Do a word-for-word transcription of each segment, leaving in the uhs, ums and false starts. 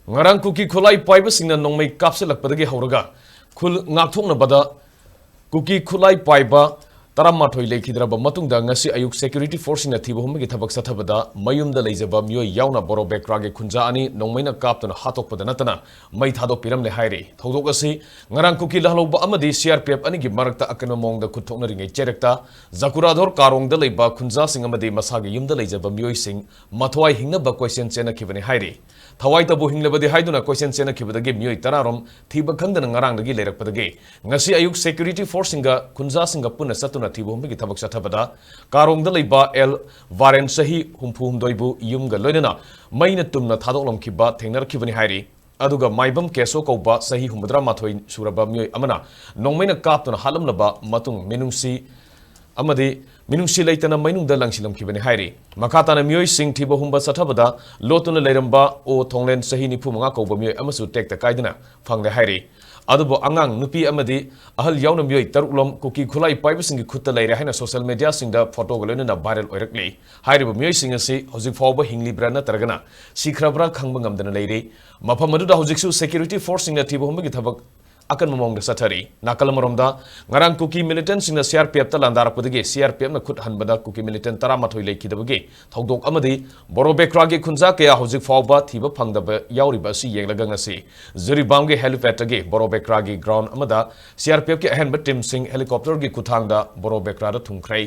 ꯉꯔꯥꯡ ꯀꯨꯀꯤ ꯈꯨꯠꯂꯥꯏ ꯄꯥꯏꯕꯁꯤꯡꯅ ꯅꯣꯡꯃꯩ ꯀꯥꯞꯁꯤꯜꯂꯛꯄꯗꯒꯤ ꯍꯧꯔꯒ ꯈꯨꯜ ꯉꯥꯛꯊꯣꯛꯅꯕꯗ ꯀꯨꯀꯤ ꯈꯨꯠꯂꯥꯏ ꯄꯥꯏꯕ ꯇꯔꯥꯃꯥꯊꯣꯏ ꯂꯩꯈꯤꯗ꯭ꯔꯕ ꯃꯇꯨꯡꯗ ꯉꯁꯤ ꯑꯌꯨꯛ security force ꯁꯤꯡꯅ ꯊꯤꯕ ꯍꯨꯝꯕꯒꯤ ꯊꯕꯛ ꯆꯠꯊꯕꯗ ꯃꯌꯨꯝꯗ ꯂꯩꯖꯕ ꯃꯤꯑꯣꯏ ꯌꯥꯎꯅ ꯕꯣꯔꯣ ꯕꯦꯀ꯭ꯔꯥꯒꯤ ꯈꯨꯟꯖꯥ ꯑꯅꯤ ꯅꯣꯡꯃꯩꯅ ꯀꯥꯞꯇꯨꯅ ꯍꯥꯠꯇꯣꯛꯄꯗ ꯅꯠꯇꯅ ꯃꯩ ꯊꯥꯗꯣꯛꯄꯤꯔꯝꯂꯦ ꯍꯥꯏꯔꯤ꯫ ꯊꯧꯗꯣꯛ ꯑꯁꯤ ꯉꯔꯥꯡ ꯀꯨꯀꯤ ꯂꯥꯜꯍꯧꯕ ꯑꯃꯗꯤ C R P F ꯑꯅꯤꯒꯤ ꯃꯔꯛꯇ ꯑꯀꯟꯕ ꯃꯑꯣꯡꯗ ꯈꯨꯠ ꯊꯣꯛꯅꯔꯤꯉꯩ ꯆꯦꯔꯛꯇ ꯖꯀꯨꯔꯥꯙꯣꯔ ꯀꯥꯔꯣꯡꯗ ꯂꯩꯕ ꯈꯨꯟꯖꯥꯁꯤꯡ ꯑꯃꯗꯤ ꯃꯁꯥꯒꯤ ꯌꯨꯝꯗ ꯂꯩꯖꯕ ꯃꯤꯑꯣꯏꯁꯤꯡ ꯃꯊꯋꯥꯏ ꯍꯤꯡꯅꯕ ꯀꯣꯏꯆꯦꯟ ꯆꯦꯟꯅꯈꯤꯕꯅꯤ ꯍꯥꯏꯔꯤ꯫ ꯊꯋꯥꯏꯇꯕꯨ ꯍꯤꯡꯂꯕꯗꯤ ꯍꯥꯏꯗꯨꯅ ꯀꯣꯏꯆꯦꯟ ꯆꯦꯟꯅꯈꯤꯕꯗꯒꯤ ꯃꯤꯑꯣꯏ ꯇꯔꯥꯔꯣꯝ ꯊꯤꯕ ꯈꯪꯗꯅ ꯉꯔꯥꯡꯗꯒꯤ ꯂꯩꯔꯛꯄꯗꯒꯤ ꯉꯁꯤ ꯑꯌꯨꯛ security force ꯁꯤꯡꯒ ꯈꯨꯟꯖꯥꯁꯤꯡꯒ ꯄꯨꯟꯅ ꯆꯠꯇꯨꯅ ꯊꯤꯕ ꯍꯨꯝꯕꯒꯤ ꯊꯕꯛ ꯆꯠꯊꯕꯗ ꯀꯥꯔꯣꯡꯗ ꯂꯩꯕ ꯑꯦꯜ ꯚꯥꯔꯦꯟ ꯆꯍꯤ ꯍꯨꯝꯐꯨ ꯍꯨꯝꯗꯣꯏꯕꯨ ꯌꯨꯝꯒ ꯂꯣꯏꯅꯅ ꯃꯩꯅ ꯇꯨꯝꯅ ꯊꯥꯗꯣꯛꯂꯝꯈꯤꯕ ꯊꯦꯡꯅꯔꯛꯈꯤꯕꯅꯤ ꯍꯥꯏꯔꯤ꯫ ꯑꯗꯨꯒ ꯃꯥꯏꯕꯝ ꯀꯦꯁꯣ ꯀꯧꯕ ꯆꯍꯤ ꯍꯨꯝꯐꯨꯇꯔꯥ ꯃꯥꯊꯣꯏ ꯁꯨꯔꯕ ꯃꯤꯑꯣꯏ ꯑꯃꯅ ꯅꯣꯡꯃꯩꯅ ꯀꯥꯞꯇꯨꯅ ꯍꯥꯠꯂꯝꯂꯕ ꯃꯇꯨꯡ ꯃꯤꯅꯨꯡꯁꯤ ꯑꯃꯗꯤ ꯃꯤꯅꯨꯡꯁꯤ ꯂꯩꯇꯅ ꯃꯩꯅꯨꯡꯗ ꯂꯪꯁꯤꯜꯂꯝꯈꯤꯕꯅꯤ ꯍꯥꯏꯔꯤ꯫ ꯃꯈꯥ ꯇꯥꯅ ꯃꯤꯑꯣꯏꯁꯤꯡ ꯊꯤꯕ ꯍꯨꯝꯕ ꯆꯠꯊꯕꯗ ꯂꯣꯠꯇꯨꯅ ꯂꯩꯔꯝꯕ ꯑꯣ ꯊꯣꯡꯂꯦꯟ ꯆꯍꯤ ꯅꯤꯐꯨ ꯃꯉꯥ ꯀꯧꯕ ꯃꯤꯑꯣꯏ ꯑꯃꯁꯨ ꯇꯦꯛꯇ ꯀꯥꯏꯗꯅ ꯐꯪꯂꯦ ꯍꯥꯏꯔꯤ꯫ ꯑꯗꯨꯕꯨ ꯑꯉꯥꯡ ꯅꯨꯄꯤ ꯑꯃꯗꯤ ꯑꯍꯜ ꯌꯥꯎꯅ ꯃꯤꯑꯣꯏ ꯇꯔꯨꯛꯂꯣꯝ ꯀꯨꯀꯤ ꯈꯨꯠꯂꯥꯏ ꯄꯥꯏꯕꯁꯤꯡꯒꯤ ꯈꯨꯠꯇ ꯂꯩꯔꯦ ꯍꯥꯏꯅ social media ꯁꯤꯡꯗ photo ꯒ ꯂꯣꯏꯅꯅ viral ꯑꯣꯏꯔꯛꯂꯤ꯫ ꯍꯥꯏꯔꯤꯕ ꯃꯤꯑꯣꯏꯁꯤꯡ ꯑꯁꯤ ꯍꯧꯖꯤꯛ ꯐꯥꯎꯕ ꯍꯤꯡꯂꯤꯕ꯭ꯔꯥ ꯅꯠꯇ꯭ꯔꯒꯅ ꯁꯤꯈ꯭ꯔꯕ꯭ꯔꯥ ꯈꯪꯕ ꯉꯝꯗꯅ ꯂꯩꯔꯤ꯫ ꯃꯐꯝ ꯑꯗꯨꯗ ꯍꯧꯖꯤꯛꯁꯨ security force ꯁꯤꯡꯅ ꯊꯤꯕ ꯍꯨꯝꯕꯒꯤ ꯊꯕꯛ ꯑꯀꯟꯕ ꯃꯑꯣꯡꯗ ꯆꯠꯊꯔꯤ꯫ ꯅꯥꯀꯜ ꯑꯃꯔꯣꯝꯗ, ꯉꯔꯥꯡ ꯀꯨꯀꯤ militant ꯁꯤꯡꯅ C R P F ꯇ ꯂꯥꯟꯗꯥꯔꯛꯄꯗꯒꯤ C R P F ꯅ ꯈꯨꯠ ꯍꯟꯕꯗ ꯀꯨꯀꯤ militant ꯇꯔꯥꯃꯥꯊꯣꯏ ꯂꯩꯈꯤꯗꯕꯒꯤ ꯊꯧꯗꯣꯛ ꯑꯃꯗꯤ ꯕꯣꯔꯣ ꯕꯦꯀ꯭ꯔꯥꯒꯤ ꯈꯨꯟꯖꯥ ꯀꯌꯥ ꯍꯧꯖꯤꯛ ꯐꯥꯎꯕ ꯊꯤꯕ ꯐꯪꯗꯕ ꯌꯥꯎꯔꯤꯕ ꯑꯁꯤ ꯌꯦꯡꯂꯒ ꯉꯁꯤ ꯖꯤꯔꯤꯕꯥꯝꯒꯤ helipad ꯇꯒꯤ ꯕꯣꯔꯣ ꯕꯦꯀ꯭ꯔꯥꯒꯤ ground ꯑꯃꯗ C R P F ꯀꯤ ꯑꯍꯦꯟꯕ team ꯁꯤꯡ helicopter ꯒꯤ ꯈꯨꯠꯊꯥꯡꯗ ꯕꯣꯔꯣ ꯕꯦꯀ꯭ꯔꯥꯗ ꯊꯨꯡꯈ꯭ꯔꯦ꯫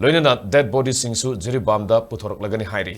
ꯂꯣꯏꯅꯅ dead body ꯁꯤꯡꯁꯨ ꯖꯤꯔꯤꯕꯥꯝꯗ ꯄꯨꯊꯣꯔꯛꯂꯒꯅꯤ ꯍꯥꯏꯔꯤ꯫